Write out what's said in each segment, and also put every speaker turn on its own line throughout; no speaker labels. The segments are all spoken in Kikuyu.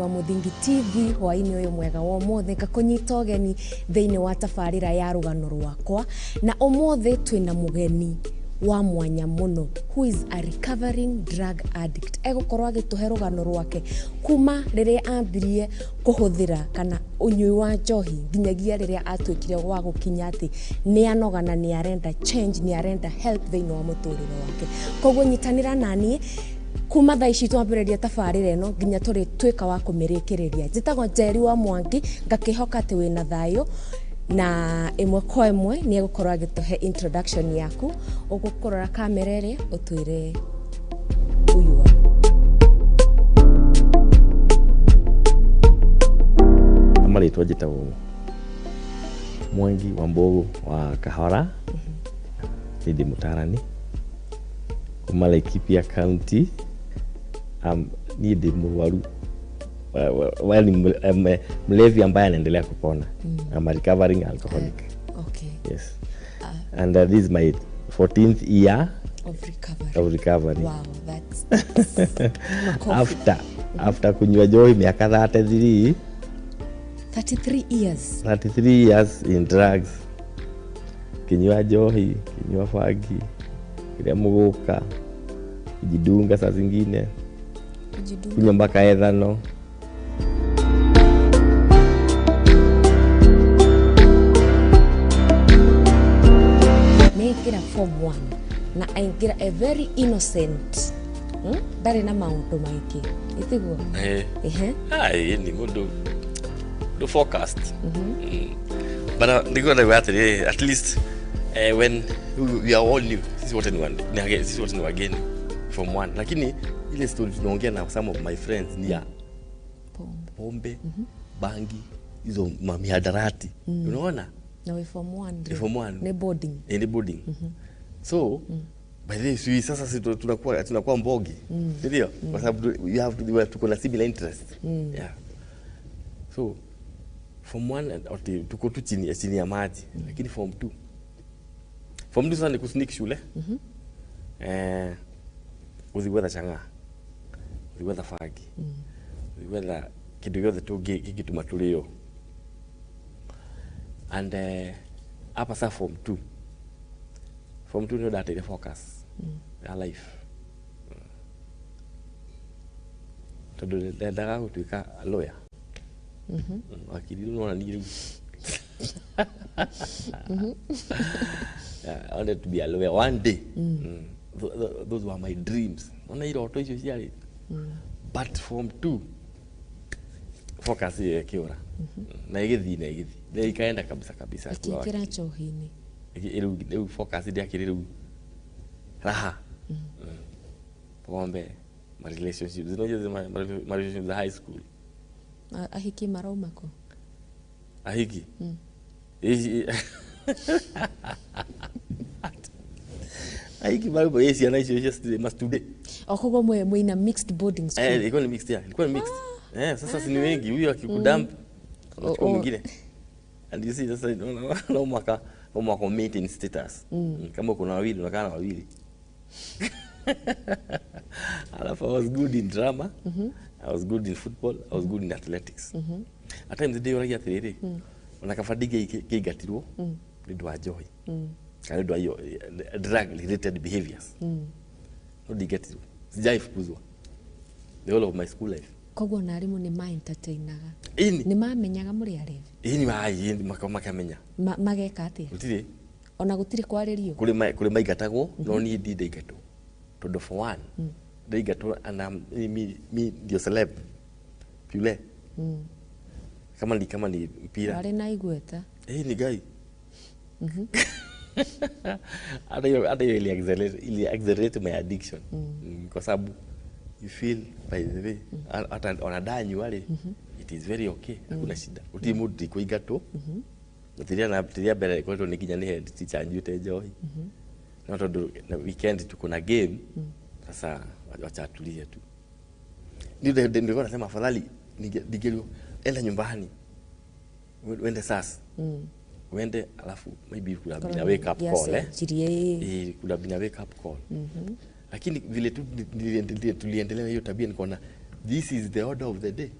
Muthingi TV hwaini uyu mwega wa umuthi ngakunyita ugeni thiini wa tabarira ya rugano rwakwa na umuthi twina mugeni wa mwanya muno who is a recovering drug addict. Egukorwo agituhe rugano rwake kuma riria ambirie kuhuthira kana unyui wa njohi nginyagia riria atuikire wa gukinya ati ni anoga na ni arenda change, ni arenda help thiini wa muturire wake. Koguo nyitanira nanie kuma thaa ici twambĩrĩria tabarĩra ĩno nginya tũrĩ tuĩka wa kũmĩrĩkĩrĩria. Njĩtagwo Njeri wa Mwangi, ngakĩhoka atĩ wĩna thayũ na ĩmwe kwa ĩmwe nĩ egũkorwo agĩtũhe introduction yaku. Ũgũkũrora kamera ĩrĩa ũtwĩre ũyũ wa.
Marĩtwa njĩtagwo Mwangi wa Mbogo wa Kahora. Ni ndĩ mũtarani kuma Laikipia County. Niĩ ndĩ mũrwaru, mlevi ambaye anaendelea kupona. I'm a recovering alcoholic.
Okay.
Yes. And this is my 14th year
of recovery.
Of recovery.
Wow, that's
after kunywa njohi miaka 33.
33 years.
33 years in drugs. Kinywa njohi, kinywa fagi, kiria muguka, kujidunga saa zingine.
Kujidunga.
Kunywa mpaka ethanol.
Nĩaingĩra form 1 na aingĩra a very innocent. Ndarĩ na maũndũ maingĩ. Ĩtiguo?
Eh. Ai, ni mũndũ focused. But nĩguo ndauga atĩrĩrĩ, at least when we are all new, sisi wote ni sisi wote ni wageni form 1. Lakini ile story tunaongea na some of my friends ni ya pombe, bangi, hizo mihadarati. Unaona?
Na we form 1.
Form 1.
Ni boarding.
Ni boarding. So by the way, sasa sisi tunakuwa mbogi. Ndio? Kwa sababu we have to tuko na similar interest. Yeah. So form 1 tuko tu chini ya maji, lakini form 2. Form 2 sasa ni kusneak shule. Uthi gwetha chang'aa, uthi gwetha bangi, uthi gwetha kindu giothe tũngĩtũma tũrĩo. And hapa sa form 2. Form 2 ndio ndateire focus ya life. Tondũ ndendaga gũtuĩka lawyer. Wakiri rĩu nĩwona niĩ rĩu. I wanted to be a lawyer one day. Those were my dreams. Ona iroto icio ciarĩ. But form 2 focus ĩyo ĩkĩũra. Na ĩgĩthiĩ na ĩgĩthiĩ. Na ikaenda kabisa kabisa.
Ĩkĩingĩra njohi-inĩ.
Rĩu focus ndĩakĩrĩ rĩu raha. Pombe, ma relationships. Unajua ma relationships za high school.
Ahiki marauma kũ?
Ahiki? Ahiki marauma ĩ ciana icio cia ma student.
O koguo mwĩna mixed boarding school.
Ilikuwa ni mixed, yeah. Ilikuwa ni mixed. Sasa si ni wengi, huyu akikudump unachukua mwingine. And you see sasa no mwaka maintain status. Kama kuna wawili unakaa na wawili. Alafu I was good in drama. I was good in football, I was good in athletics. At times ndĩyoragia atĩrĩrĩ, ona kaba ndingĩingatirwo nĩ ũndũ wa njohi kana nĩ ũndũ wa hiyo drug related behaviors. No ndingatirwo, sijaifukuzwa the whole of my school life.
Koguo na arimũ nĩ ma-entertainaga.
Ĩni.
Nĩ mamenyaga mũrĩ arevi?
Ĩni, makamenya.
Mageka atĩa?
Gũtirĩ.
Ona gũtirĩ kwarĩrio?
Kũrĩ maingatagwo, no niĩ ndirĩ ndaingatwo. Tondũ for one, ndaingatwo and mi ndio celeb. Pule. Kama ni mpira.
Warĩ na igweta.
Ni Ngai. Hata hiyo ili accelerate my addiction. Kwa sababu you feel by the way hata onadanyua rĩ, it is very okay, hakuna shida. Gũtirĩ mũndũ ndikũingatwo. Gũtirĩ mbere ĩkoretwo nĩ nginya nĩ head teacher anyuĩte njohi. No tondũ na weekend tuko na game, sasa wacha atulie tu. Ndio nilikuwa nasema afadhali ningerio enda nyumbani. Uende sasa. Uende alafu maybe kuna bina wake up call Kuna bina wake up call. Lakini vile tu tuliendelea na hiyo tabia nikaona This is the order of the day.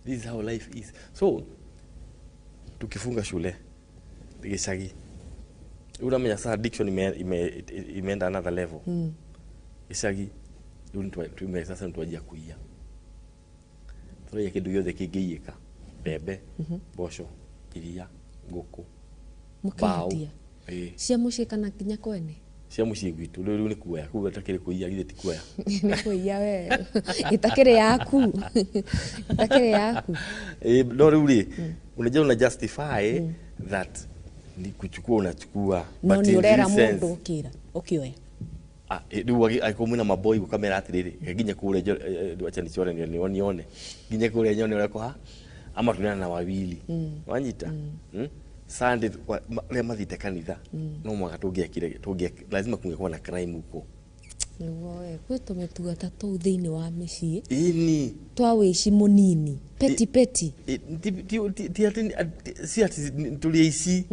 This is how life is. So tukifunga shule gĩcagi, rĩu ũramenya sasa addiction imeenda another level. Gĩcagi rĩu sasa nĩtwanjia kũiya, tũraiya kĩndũ gĩothe kĩngĩiyĩka, mbembe, mboco, iria, ngũkũ, mbaũ.
Mũkendia?
Ĩĩ.
Cia mũciĩ kana nginya kwene?
Cia mũciĩ gwitũ. Rĩu nĩ kuoya kũu, atakĩrĩ kũiya, githĩ ti kuoya?
Nĩ kũiya we, ĩtakĩrĩ yaku, ĩtakĩrĩ yaku.
Eh, no rĩu rĩ, unajua una justify that ni kuchukua unachukua.
No
But
nĩ
in
ũrera
real sense,
mũndũ ũkĩra ũkĩoya.
Ah, rĩu angĩkorwo mwĩna maboi ũkamera atĩrĩrĩ, "Reke nginya kũrĩa acha nichore ndio nione nginya kũrĩa nyone ũrĩa kũha ama tunaenda na wawili." Wanyita? Sunday rĩa mathiĩte kanitha, no mwaka tũngĩakire lazima kungekuwa na crime huko.
Nĩguo we kwĩ tũmĩtugo ta tũu thĩinĩ wa mĩciĩ
Ĩni.
Twa wĩici mũnini, petty petty.
Ti atĩ si atĩ tũrĩ aici.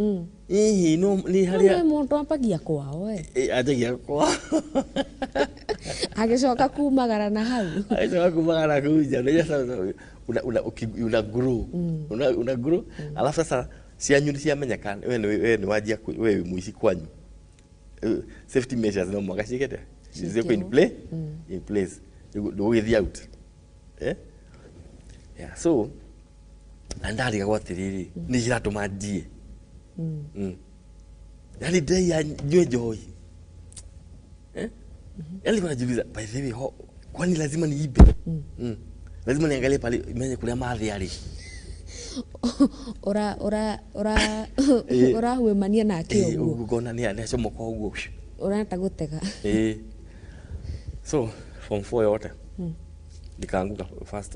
Ĩhĩ, no nĩ
No
harĩa
nĩ mũndũ ambagia kwao we.
Anjagia kwa
Agĩcoka kumagara na hau.
Aisha kumagara kuu nja. Unajua sasa una grow, una grow, alafu sasa cianyu nĩ ciamenyeka we nĩ wanjia we wĩ mũici kwanyu. Safety measures no mwaka ciĩkĩte ziko in
Ciĩkĩrwo.
play in place. Ndũgũgĩthiĩ out, eh, yeah. So na ndarigagwo atĩrĩrĩ, nĩ iratũma njiĩ. Yani ndĩraiya nyue njohi, eh? Yani nilikuwa najiuliza, by the way, kwani lazima niibe? Lazima niangalie pale menye kuria mathi arĩ.
Ura ura ura ũrahuĩmania nake ũguo.
Ũguo ngona nĩ acomoka ũguo.
Ũrenda gũtega.
So form 4 yote nikaanguka.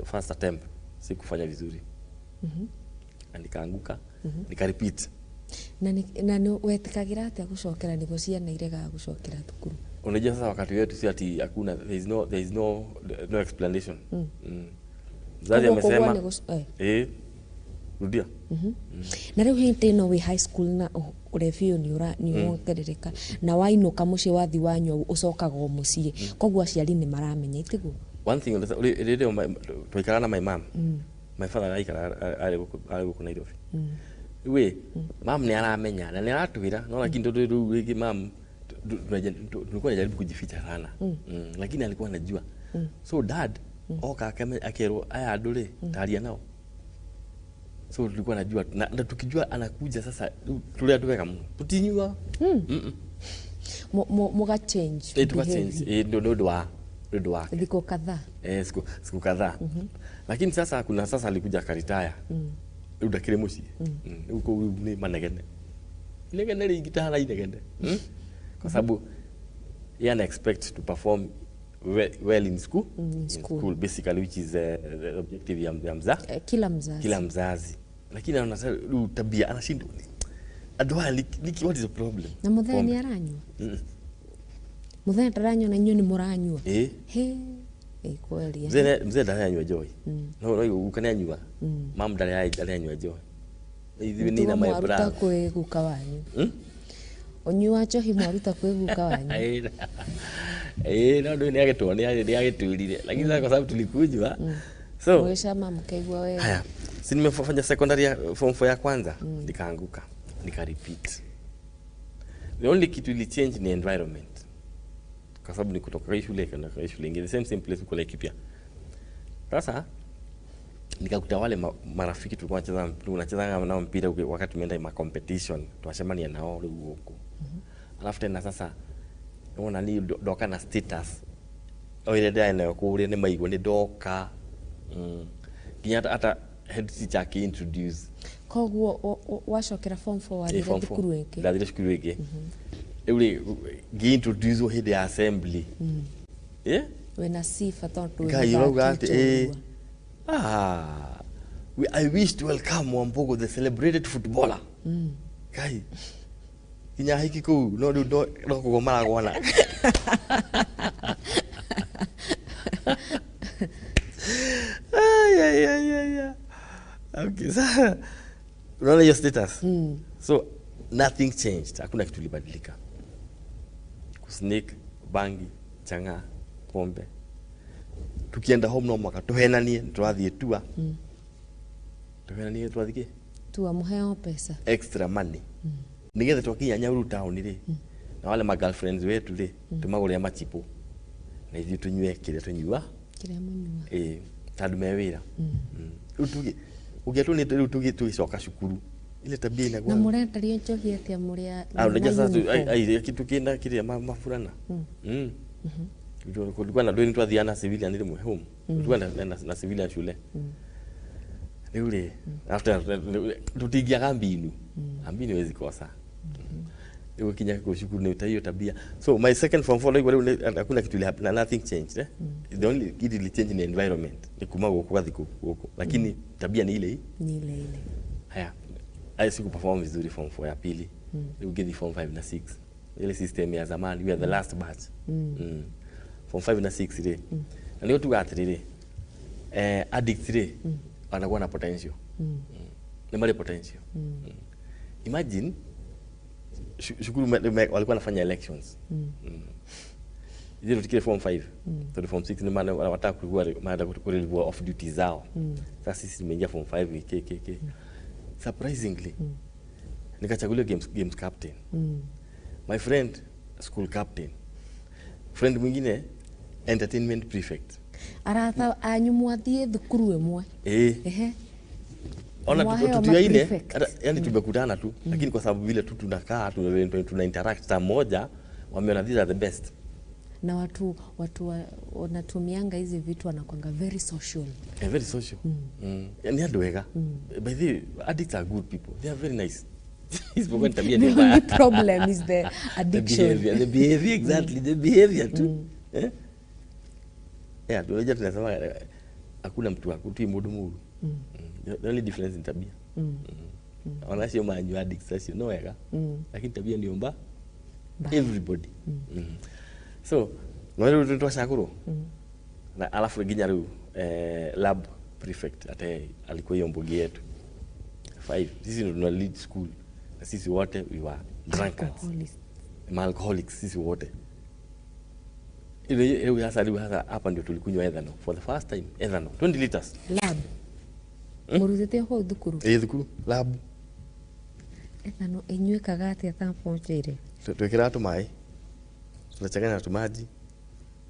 First attempt sikufanya vizuri na nikaanguka, nika repeat.
Na nĩ wetĩkagĩra atĩa gũcokera nĩguo ciana iregaga gũcokera thukuru?
Unajua sasa wakati wetu si ati hakuna, there is no explanation. Mzazi
Koguo kũgũa
amesema
nĩ
eh, rudia.
Na rĩu hĩndĩ ĩno wĩ high school na ũrebi ũyũ nĩ wongerereka na wainũka mũciĩ wathi wanyua ũcokaga o mũciĩ, koguo aciari nĩ maramenya, itiguo?
One thing, rĩrĩa twaikaraga na my mom, my father aikaraga arĩ gũkũ Nairobi. Rĩu mam nĩ aramenya na nĩ aratwĩra, no lakini tondũ rĩu rĩngĩ mam tulikuwa najaribu kujificha sana, lakini alikuwa anajua. So dad oka akerwo, aya andũ rĩ, taria nao. So tulikuwa najua na tukijua anakuja sasa, rĩu tũrĩ andũ wega mũno, tutinyua.
Mũga change
Eh, tuka change
behavior.
eh, nĩ ũndũ wake.
Thikũ kadhaa.
Eh, siku kadhaa. Lakini sasa kuna sasa alikuja akaretire, rĩu ndakĩrĩ mũciĩ. Rĩu kũu rĩu nĩ manegene, inegene rĩingĩ tahana inegene. Kwa sababu yeye ana expect to perform well in school,
in
in
school.
School basically, which is the objective ya mza
Eh, kila mzazi.
Kila mzazi, lakini anaona sasa rĩu tabia anashindwa, andũ aya what is the problem?
Na mũthee
Pombe.
nĩ aranyua? Mũthee ndaranyua na inyuĩ nĩ mũranyua?
Eh.
He, ĩ kweli, eh.
Mzee ndarĩ anyua njohi, no guka nĩ anyua, mam ndarĩ anyua njohi. Ithuĩ nĩ
Mũtugo
na my
mwaruta
brother.
Kwĩ guka wanyu? Ũnyui wa njohi mwaruta kwĩ guka wanyu?
Eh, no ndio nĩ agĩtwo nĩ agĩtwĩrire, lakini sasa kwa sababu tulikunywa, so
Mũgĩcama mũkaigua wega.
Haya, si nimefanya secondary ya form 4 ya kwanza, nikaanguka, nika repeat. The only kitu ili change ni environment, kwa sababu ni kutoka hii shule kwenda kwa hii shule ingine, the same same place huko Laikipia. Sasa nikakuta wale marafiki tulikuwa tunacheza nao mpira wakati tumeenda ma competition, twacemania nao rĩu gũkũ. Alafu tena sasa wona ni ndoka na status o ĩrĩa ndĩrarĩ nayo kũrĩa, nĩ maigua nĩ ndoka. Nginya hata head teacher akĩ-introduce.
Koguo wacokera form 4
Eh,
wathire
form four.
thukuru ĩngĩ?
Ndathire cukuru ĩngĩ. Rĩu rĩ, ngĩ-introduce hĩndĩ ya assembly. Eh?
Wĩna sifa tondũ wĩ
Ngai ũrauga
mũthaki
atĩ eh,
njorua.
ah, I wish to welcome Wambugu, the celebrated footballer. Ngai nginya hiki kũu, no rĩu no kũgwa maragwana. Ai, ai, ai, ai, ai. Okay, sasa unaona hiyo status. So nothing changed, hakuna kitu ilibadilika. Kusneak bangi, chang'aa, pombe. Tukienda home no mwaka tuhenanie tũrathiĩ tua. Tuhenanie tũrathiĩ kĩ?
Tua mũheo pesa.
Extra money. Nigetha twakinya Nyahururu town rĩ, na wale ma girlfriends wetu rĩ, tumagũrĩre machipo na ithuĩ tũnyue kĩrĩa tũnyua.
Kĩrĩa mũnyua.
Ĩĩ, tondũ me wĩra. Rĩu tuge ũngĩatwo nĩ rĩu tũgĩcoka cukuru ile tabia
Na
inakuwa
mũrenderio njohi atĩa mũrĩ a
Ah, unajua
na
sasa
uniform?
ai kitu kienda kile mafurana. Kulikuwa na dweni twathiana civilian ile home. Tulikuwa na civilian shule. Rĩu rĩ, after tutingiaga mbinu. Mbinu haiwezi kosa. Rĩu kinya kũ cukuru nĩ hiyo tabia. So my second form four rĩu hakuna kitu ile na nothing changed, eh. The only kitu ili change ni environment. Ni kuma gũkũ gathi gũkũ. Lakini tabia ni ile.
Ni ile ile.
Haya. Haya siku perform vizuri form 4 ya pili. Rĩu ngĩthiĩ form 5 na 6. Ile system ya zamani, we are the last batch. Form 5 na 6 rĩ. Na nĩyo tuga atĩrĩrĩ. Addicts rĩ wanakuwa na potential. Nĩ marĩ potential. Imagine shukuru walikuwa wanafanya elections. Ile tutikire form 5. Tuli form 6 ni maana wanataka kulikuwa maana kulikuwa off duty zao. Sasa sisi tumeingia form 5 k k k. Surprisingly nikachaguliwa games captain. My friend school captain. Friend mwingine entertainment prefect.
Arata anyu mwathiĩ thukuru ĩmwe.
Eh.
Ehe.
Ona
Mwaheo
tutiaine
ma-prefect.
yani tumekutana tu, lakini kwa sababu vile tu tunakaa tuna interact saa moja, wameona these are the best.
Na watu wanatumianga hizi vitu wanakwanga very social.
Eh, very social. Ni andũ ega. By the way, addicts are good people. They are very nice. Isipokuwa ni tabia
The
ndio mbaya.
only problem is the
The
addiction.
behavior, the behavior, exactly, the behavior tu. Eh? Yeah, tunajua tunasema hakuna mtu akuti mundu muru. The only difference ni tabia. Ona acio manyua addicts acio no wega. Lakini tabia ndio mbaya.
Mbaya.
Everybody. So, no rĩu twacagũrwo. Na alafu nginya rĩu lab prefect ate alikuwa hiyo mbogi yetu. Five. Sisi ndio tuna lead school. Na sisi wote we were drunkards.
Alcoholics.
Alcoholics sisi wote. Ile ile sasa hapa ndio tulikunywa ethanol for the first time, ethanol 20 liters.
Lab. Mũrutĩte hau thukuru.
Eh, thukuru lab.
Ethanol ĩnyuĩkaga atĩa ta mũnjĩre?
Twekera tu maĩ, tunachanganya na tumaji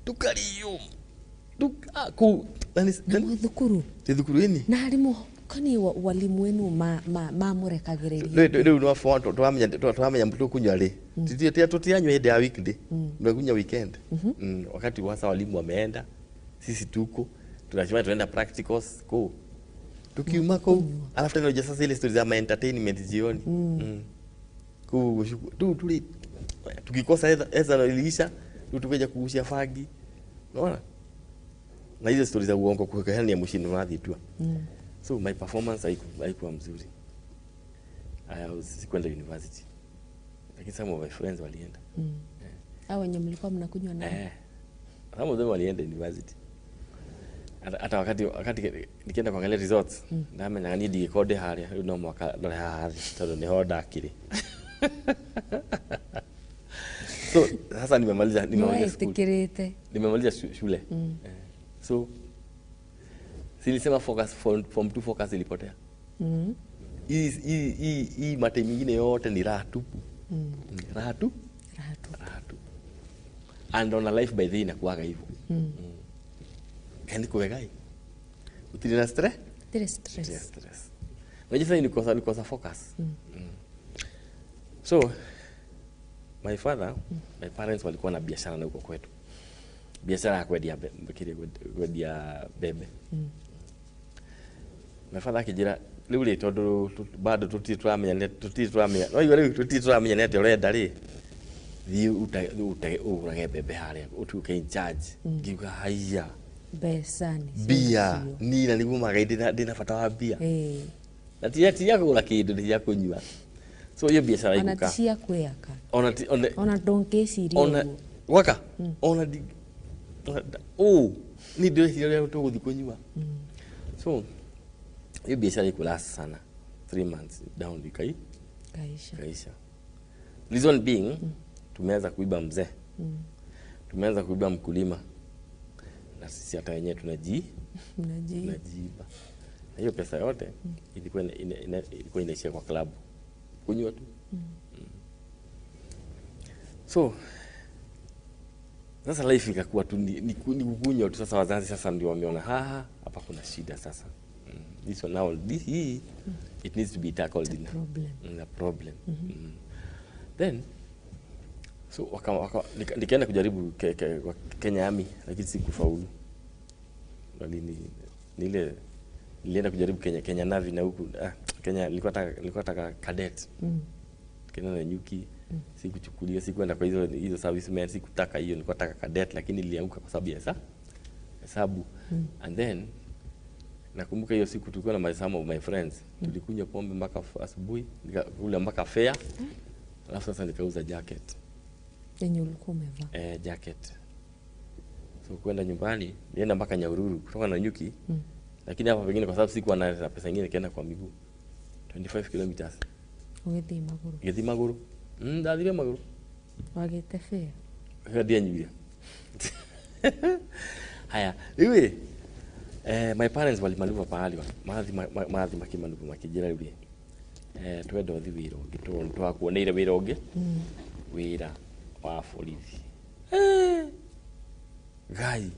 tukario tuka ku nani
Na mwĩ thukuru.
Ti thukuru ini.
Na arimũ kwani walimu wenu mamũrekagĩrĩria?
Rĩu nĩ twamenya tũkunywa rĩ, tutianywa hĩndĩ ya weekday, tunakunywa weekend. Wakati wasa walimu wameenda, sisi tuko tunachima tunaenda practicals ko tukiuma kuu, alafu tena unajua sasa ile stories za ma entertainment jioni. Kuu tu tuli tukikosa eza iliisha tu tukaja kugusia fagi, unaona, na hizo stories za uongo kuhekehania mshindi unathi tu. So my performance haikuwa mzuri. I was sikwenda university, lakini some of my friends walienda.
Au wenye mlikuwa mnakunywa nao?
Eh, some of them walienda university. Hata wakati nikienda kuangalia results, ndamenyaga niĩ ndigĩkorwo ndĩ harĩa rĩu no mwaka ndore haha thĩ tondũ nĩho ndakĩrĩ. So sasa nimemaliza school.
Nĩweĩtĩkĩrĩte.
Nimemaliza shule. Eh, so silisema focus form 2 focus ilipotea. Hii mate mingine yote ni raha tupu. Raha tu.
Raha tu.
Raha tu. And on a life by the inakuwaga hivyo. Kandi kuwegai utiri na stress.
Tire stress.
Utiri na stress. Unajua sasa nikosa focus. So my father, my parents walikuwa na biashara na huko kwetu, biashara ya kwendia kile kwendia mbembe. My father akĩnjĩra rĩu rĩ, tondũ bado tũtirĩ tũramenya tũtirĩ tũramenya no igua rĩu tũtirĩ tũramenya nĩ atĩa ũrenda rĩ, thiĩ ũgũrage mbembe harĩa ũtuĩke in charge. Ngiuga haiya.
Mbeca nĩ
Mbia
cio.
ni na nĩguo magai ndĩna bata wa mbia. Na ti cia kũgũra kĩndũ, nĩ cia kũnyua. So hiyo biashara
Ona ti
iguka
cia kwĩaka.
Ona ti ona
Ona ndũngĩciria
ona
ũguo.
gwaka ona di oh ni ndĩreciria ũrĩa tũgũthiĩ kũnyua. So hiyo biashara ikulast sana, 3 months down ikai
Kaisha.
Kaisha. Reason being, tumeanza kuiba mzee, tumeanza kuiba mkulima. Na sisi hata wenyewe
Mnaji.
Tunajiiba. Na hiyo pesa yote ilikuwa ilikuwa inaishia kwa klabu, kunywa tu. So sasa life ikakuwa tu ni kukunywa tu. Sasa wazazi sasa ndio wameona haha, hapa kuna shida sasa. This one now, this hii, it needs to be tackled in
Problem.
A problem. Then so nikaenda kujaribu kwa Kenya Army, lakini sikufaulu. Nile nilienda kujaribu Kenya Navy na huku Kenya nilikuwa nataka cadet. Kenya na nyuki sikuchukulia, sikuenda kwa hizo hizo servicemen, sikutaka hiyo, nilikuwa nataka cadet, lakini nilianguka kwa sababu ya hesabu. And then nakumbuka hiyo siku tulikuwa na some of my friends, tulikunywa pombe mpaka asubuhi, nikakula mpaka fare, alafu sasa nikauza jacket.
Yenye ulikuwa umevaa.
Eh, jacket. So kwenda nyumbani, nienda mpaka Nyahururu kutoka Nanyuki. Lakini hapa pengine kwa sababu sikuwa na pesa nyingine, nikaenda kwa miguu 25 kilometers.
Ũgĩthiĩ magũrũ?
Ngĩthiĩ magũrũ. Ndathire magũrũ.
Wagĩte fare?
Fare ndianyuire. Haya, rĩu ĩ, my parents walimanuva pahali mathi makimanuva makĩnjĩra rĩu rĩ, twenda ũthi wĩra ũngĩ tondũ twakuoneire wĩra ũngĩ, wĩra wa borithi. Gai.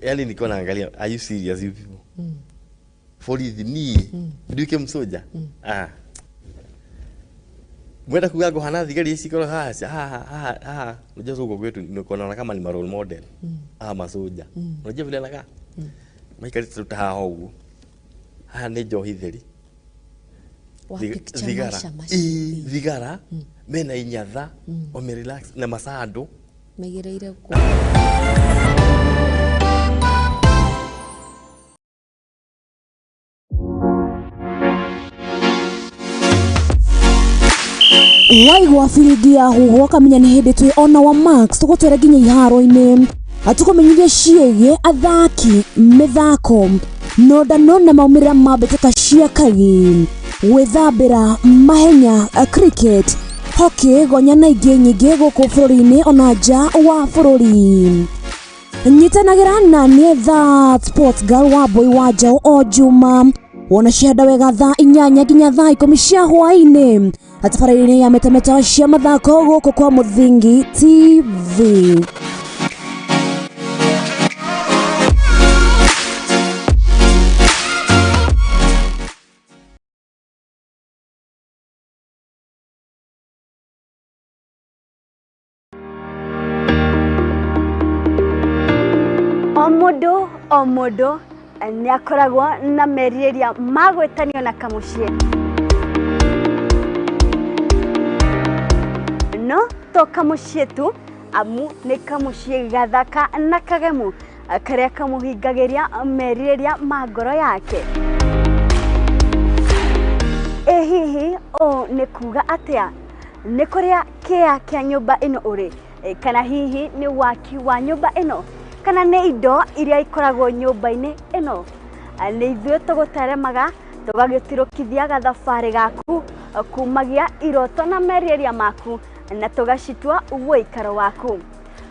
Yani nilikuwa naangalia, are you serious, you people? Borithi niĩ nduĩke msoja? Ah. Mwenda kuga nguhana thigari ici korwo haha haha haha haha. Unajua huko kwetu nilikuwa naona kama ni ma role model. Ah, masoja. Unajua vile anakaa? Maikarĩte tu ta haha ũguo. Haha nĩ njohi theri.
Wa picture
Thigara.
maisha macio.
Ĩĩ, thigara mena inyatha, wame relax na masando.
Maigĩrĩire kũ?
Waigua biringi ya huhwo kamenya nĩ hĩndĩ twĩ ona wa max tũgũtwĩra nginya iharo-inĩ, tũkũmenyithia ciĩgiĩ athaki, mĩthako, nondano na maumĩrĩra ma mbĩtĩka cia kagi, gwĩthambĩra, mahenya, cricket, hockey, gonya na ingĩ nyingĩ gũkũ bũrũri-inĩ ona nja wa bũrũri. Nyitanagĩra na niĩ That Sports Girl wa Boy wa Njaũ o juma wona cianda wega thaa 8 nginya thaa 10 cia hwaĩ-inĩ tabarĩra-inĩ ya metameta cia mathako gũkũ kwa Mũthingi TV.
O mũndũ o mũndũ nĩ akoragwo na merirĩria ma gwĩtanio na kamũciĩ, no to kamũciĩ tu, amu nĩ kamũciĩ gathaka na kagemu karĩa kamũhingagĩria merirĩria ma ngoro yake. Ĩ hihi ũũ nĩ kuga atĩa? Nĩ kũrĩa kĩa kĩa nyũmba ĩno ũrĩ? Ĩ, kana hihi nĩ waki wa nyũmba ĩno, kana nĩ indo iria ikoragwo nyũmba-inĩ ĩno? Nĩ ithuĩ tũgũteremaga tũgagĩtirũkithia gathabarĩ gaku kumagia iroto na merirĩria maku na tũgacitua ũikaro waku.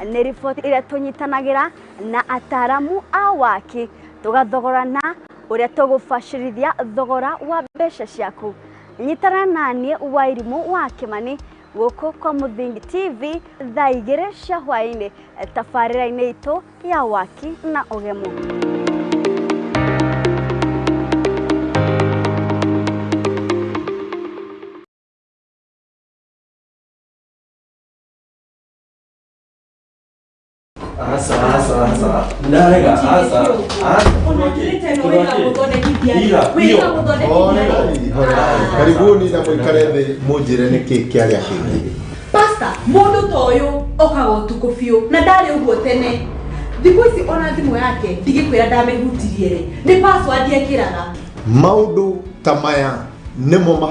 Nĩ riboti ĩrĩa tũnyitanagĩra na ataramu a waki, tũgathogorana ũrĩa tũgũbacĩrithia thogora wa mbeca ciaku. Nyitana naniĩ Wairimũ wa Kĩmani gũkũ kwa Mũthingi TV thaa 2 cia hwaĩ-inĩ tabarĩra-inĩ itũ ya waki na ũgemu.
Aca, aca, aca, ndarega, aca.
Karibuni na mũikare thĩ mũnjĩre nĩkĩ kĩarĩa kĩngĩ.
Pasta, mũndũ ta ũyũ okaga ũtukũ biũ na ndarĩ ũguo tene. Thikũ ici ona thimũ yake ndigĩkwĩra ndamĩhutirie rĩ, nĩ password ekĩraga.
Maũndũ ta maya nĩmo maha